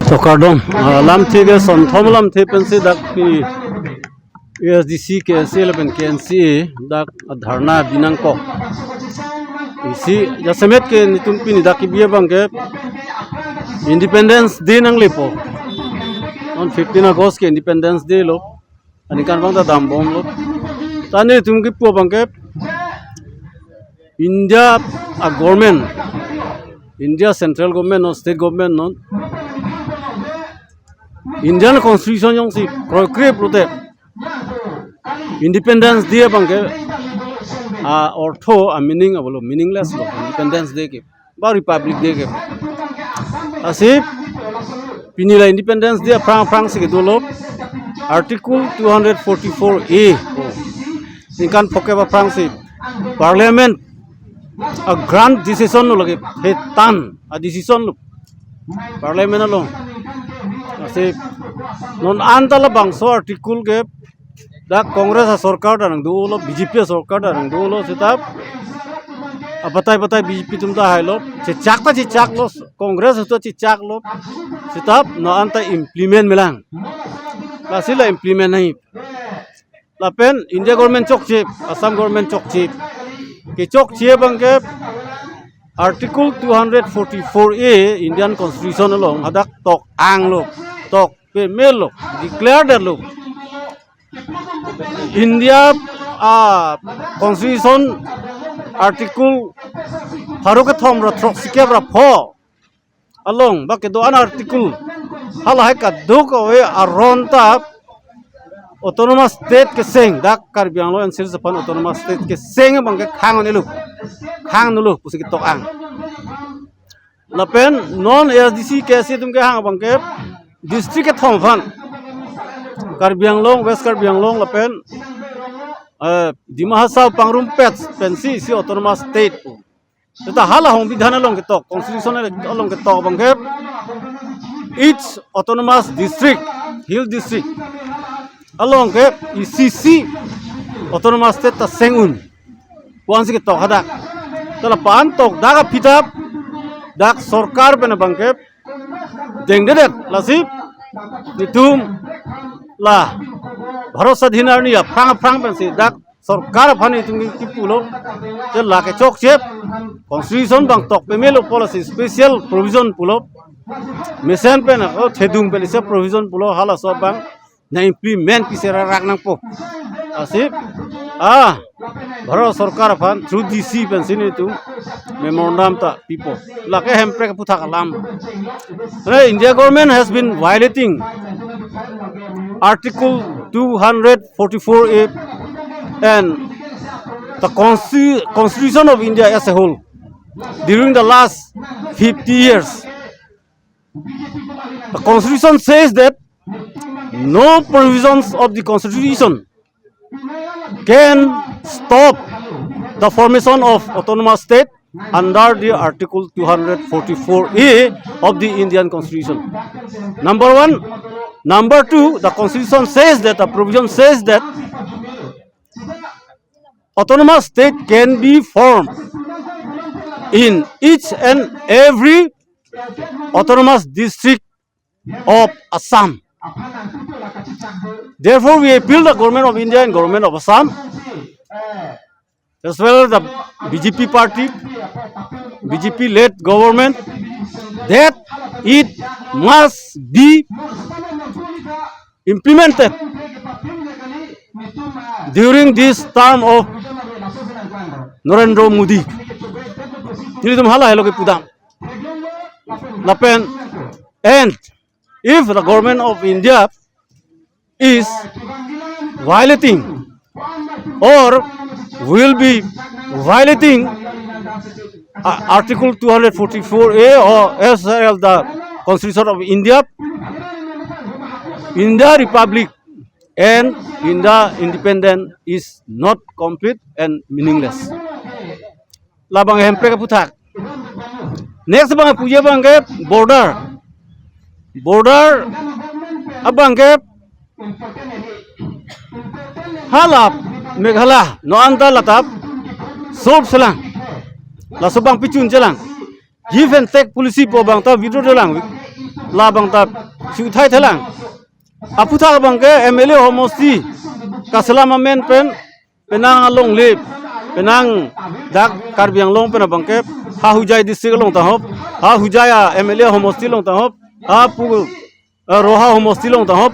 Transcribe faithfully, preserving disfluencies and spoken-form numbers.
To kardom, ah, lamthe ke sonthom lamthe pensi dak pini A S D C, K S A lapen K N C A dak dharna binangkok. Isi jasemet ke netum pini dak kebi abang ke Independence Day nanglepo. Non fifteen August ke Independence Day lo. Aningkan abang ta dambomlo. Ta netum kipu abang ke India a government, India central government non, state government non, Indian constitution jongsi kroikrip lote Independence Day abang ke a ortho, a meaning abolo meaningless lo Independence Day ke ba Republic Day ke. Lasi pini la Independence Day aphrang aphrang si kedolo Article two hundred forty-four A. Ningkan phokep aphrang si Parliament a grant decision lo lake, hetan a decision lo Parliament along. Lasi non anta labangso article ke dak Congress a sorkar ta nangdolo, B J P a sorkar ta nangdolo, sitap apatai patai B J P atum ta hailo, chechak ta chechaklo, Congress ta chechaklo, sitap non anta implement melang. Lasi la implement nangji. Lapen India government chokche, Assam government chokche. Kechokche abang ke Article two hundred forty-four A Indian Constitution along hadak tok-anglo, tok pemelo, declare detlo. India, ah, Constitution Article pharo kethom ra throksikep ra pho along ba kedo-an article halahai kadokave aron ta Autonomous State keseng, dak Karbi Anglong N C Hills aphan Autonomous State keseng abang ke khang-un-elo, khang-un-elo pusi ketok-ang. Lapen non A S D C, K S A atum kehang abang ke district kethom aphan, Karbi Anglong, West Karbi Anglong lapen, eh, Dima Hasao pangrumpet pensi isi Autonomous State pu. Seta hala songbidhan along ketok, constitution along ketok abang ke each autonomous district, hill district along ke isi isi Autonomous State ta seng-un pu-ansi ketok hadak. Ta lapu-an tokdak aphi ta dak sorkar pen abang ke dengdedet, lasi netum la Bharat Sadhin arni aphrang aphrang pensi dak sorkar aphan netum kipulo. Je lake chokche, constitution abang tok pemelo policy special provision pulo. Mesen pen, oh, thedung pen isi provision pulo, halaso abang nang-implement pisi rarak nangpo. Lasi, ah, Bharat sorkar aphan through D C pensi netum memorandum ta pipo. Lake Hemprek aphuthak alam. Re, India government has been violating Article two hundred forty-four A and the consti-, Constitution of India as a whole during the last fifty years. The Constitution says that no provisions of the Constitution can stop the formation of autonomous state under the Article two hundred forty-four A of the Indian Constitution. Number one. Number two, the Constitution says that, the provision says that autonomous state can be formed in each and every autonomous district of Assam. Therefore, we appeal the Government of India and Government of Assam, as well as the B J P party, B J P led government, that it must be implemented during this term of Narendra Modi. Nelitum halahelo kepudam. Lapen, and if the government of India is violating or will be violating, uh, Article two hundred forty-four A or as well the Constitution of India, India Republic and India independent is not complete and meaningless. Labang Hemprek aphuthak. Next abang puji abang ke border. Border abang ke hala Meghalaya non anta la ta solve selang. Laso abang pichun chelang. Give and take policy pu abang ta withdraw chelang. labang ta si uthai thelang. Aphuthak abangke M L A homosti kaselam amen pen penang alongle, penang dak Karbi Anglong pen abangke ha Hojai district along ta hop, ha Hojai a M L A homosti along ta hop, ha pu, eh, Roha homosti along ta hop.